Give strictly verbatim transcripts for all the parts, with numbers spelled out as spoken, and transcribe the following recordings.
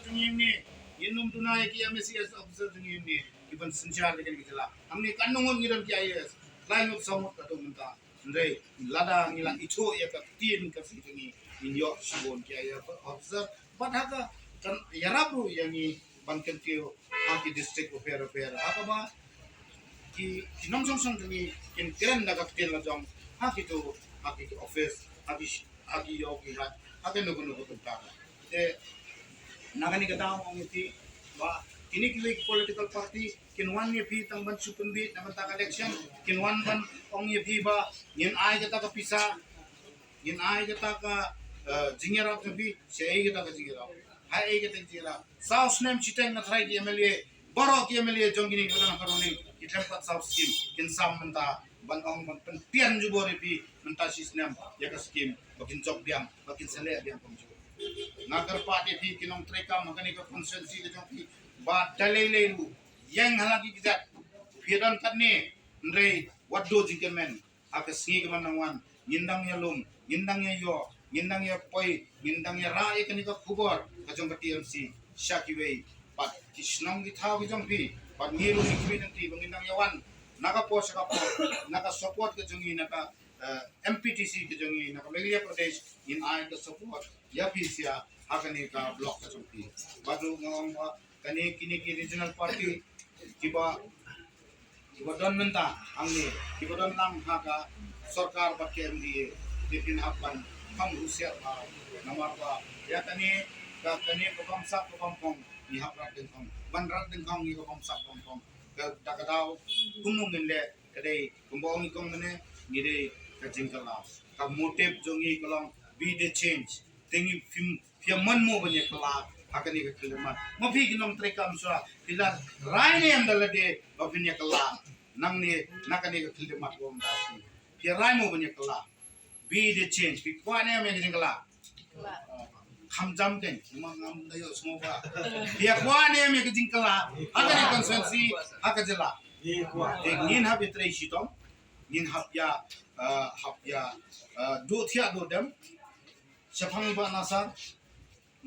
Jong ngi ne, ngin ym duna ïa ki M A C S officer jong ngi ne, ki ban synshar ïa kane ka jylla. Hangne katno ngut ngi don ki I A S, lai ngut saw ngut katto mynta. Hynrei lada ngi la ithuh ïa ka ktien Khasi jong ngi, ngin ïoh shibun ki I A S officer. Bad ha ka, kan ïarap ruh ïa ngi ban kyntiew ha ki district bapher bapher. Ha kaba ki, ki nongshong shnong jong ngi kin kren da ka ktien la jong ha kito, ha kito office, ha ki, ha ki ïew ki hat, ha kano kano ka bynta. Te na kane ka daw ong ïa phi ba kine kiwei ki political party kin wan ïa phi tang ban shu pynbeit na ka bynta ka election, kin wan ban ong ïa phi ba ngin ai kata ka pisa, ngin ai kata ka, eh, jingïarap jong phi. Shaei kata ka jingïarap? Haei kata ka jingïarap? Saw snem shiteng nga tharai ki M L A, baroh ki M L A jong kine ki ba dang ha ka rongneng ki khlem pat saw skim, kin sam mynta ban ong ban pyntian jubor ïa phi mynta shi snem ïa ka skim ba kin jop biang, ba kin sa leh biang kumjuh. Nga kyrpad ïa phi ki nongtrei kam ha kane ka constituency ka jong phi ba da lei lei ruh, ïeng ha la ki kjat. Phi don katne, hynrei wat duh jingkyrmen. Ha ka sngi ka ban nang wan, ngin dang ïalum, ngin dang ïaïoh, ngin dang ïapoi, ngin dang ïarah ïa kane ka khubor ka jong ka T M C sha kiwei pat ki shnong ki thaw ki jong phi. Bad ngi ruh ngi kyrmen nangta ba ngin dang ïawan na ka por sha ka por, na ka support ka jong ngi, na ka, eh, M P T C ka jong ngi, na ka Meghalaya Pradesh, ngin ai ka support ïa phi sha ha kane ka block ka jong phi. Bad ruh nga ong ba kane, kine ki regional party kiba, kiba don mynta hangne, kiba don lang ha ka sorkar bad ka M D A, te phin hap ban kham husiar bha. Namar ba ïa kane ka, kane ka bamsap ka bamphong ngi hap rat dyngkhong, ban rat dyngkhong ïa ka bamsap bamphong. Ka, da ka daw kumno ngin leh, ka dei kumba ong i kong mynne, ngi dei ka jingkylla. Ka motive jong ngi ka long be the change. Te ngi phim, phi ïa mon mo ban ïa kylla ha kane ka khyndiat? Ma phi ki nongtrei kam shuwa phi la rai ne em da lade ba phin ïa kylla nangne na kane ka khyndiat ba ym da shi? Phi ïa rai mo ban ïa kylla? Be the change. Phi kwah ne em ïa ka jingkylla? Kham jam kein, ma ngam da ïohsngew ba. Phi ïa kwah ne em ïa ka jingkylla ha kane ka constituency, ha ka jylla? Te ngin hap ïa trei shitom, ngin hap ïa, eh, hap ïa, eh, duh thiah duh dem. Shaphang i Bah Nassar,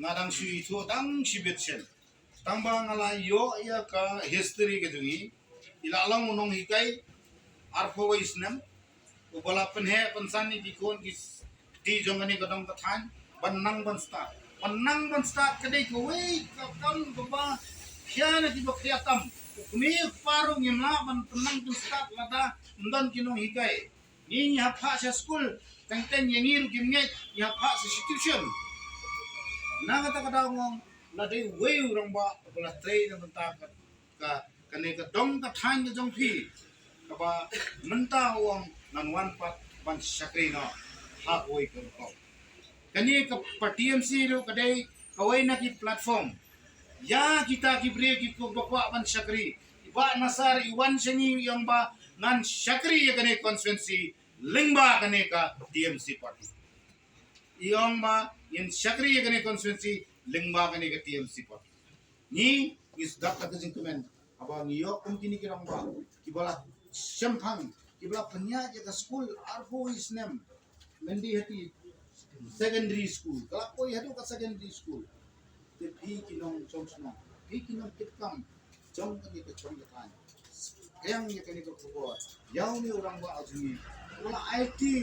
nga dang shu ithuh tang shibit shen. Tang ba nga la ïoh ïa ka history ka jong i, i la long u nonghikai arphew wei snem, uba la pynheh pynsan ïa ki khun ki kti jong kane ka dong ka thaiñ ban nang ban stad. Ban nang ban stad ka dei kawei ka kam kaba khia na kiba khia tam. U kmie u kpa ruh ngim lah ban pynnang pynstad lada ym don ki nonghikai. Ngi, ngi hap phah sha skul, teng teng ïa ngi ruh kim ngeit, ngi hap phah sha institution. Na kata ka daw nga ong la dei uwei u rangbah uba la trei na bynta ka, ka, kane ka dong ka thaiñ ka jong phi, kaba mynta u ong ngan wan pat ban shakri noh ha kawei ka rukom. Kane ka pa T M C ruh ka dei kawei na ki platform ïa kita ki briew ki, kiba kwah ban shakri. I Bah Nassar i wan sha ngi, i ong ba ngan shakri ïa kane constituency lyngba kane ka T M C party. I ong ba ngin shakri ïa kane constituency lyngba kane ka T M C party. Ngi, ngi sdang da ka jingkmen haba ngi ïoh kum kine ki rangbah kiba la shemphang, kiba la pynïaid ïa ka skul arphew wei snem. Mynta hati secondary school, ka la poi haduh ka secondary school. Te phi ki nongshong shnong, phi ki nongtip kam jong kane ka jong ka thaiñ, kren ïa kane ka khubor ïa une u rangbah jong ngi, u la aiti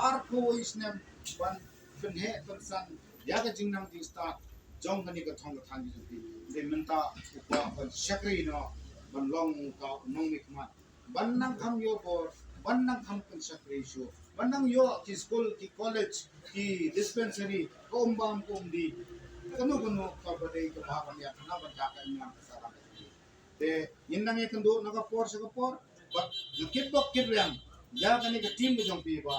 arphew wei snem ban pynheh pynsan ïa ka jingnang jingstad jong kane ka thong ka thaiñ jong phi. Te mynta u kwah ban shakri noh, ban long ka nongmihkhmat, ban nang kham ïoh bor, ban nang kham pynshakri shuh, ban nang ïoh ki skul ki college ki dispensary, ka um bam ka um dih, kano kano kaba dei kaba bha ban ïa, na bynta ka imlang ka sahlang. Te ngin nang ïakynduh na ka por sha ka por, bad ngi kit bok kit riang ïa kane ka team ka jong phi ba,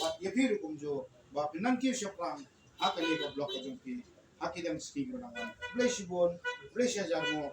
bad ïa phi ruh kumjuh ba phin nang kiew shaphrang ha kane ka block ka jong phi ha ki dang sngi kiba nang wan. Khublei shibun, khublei shihajar nguh.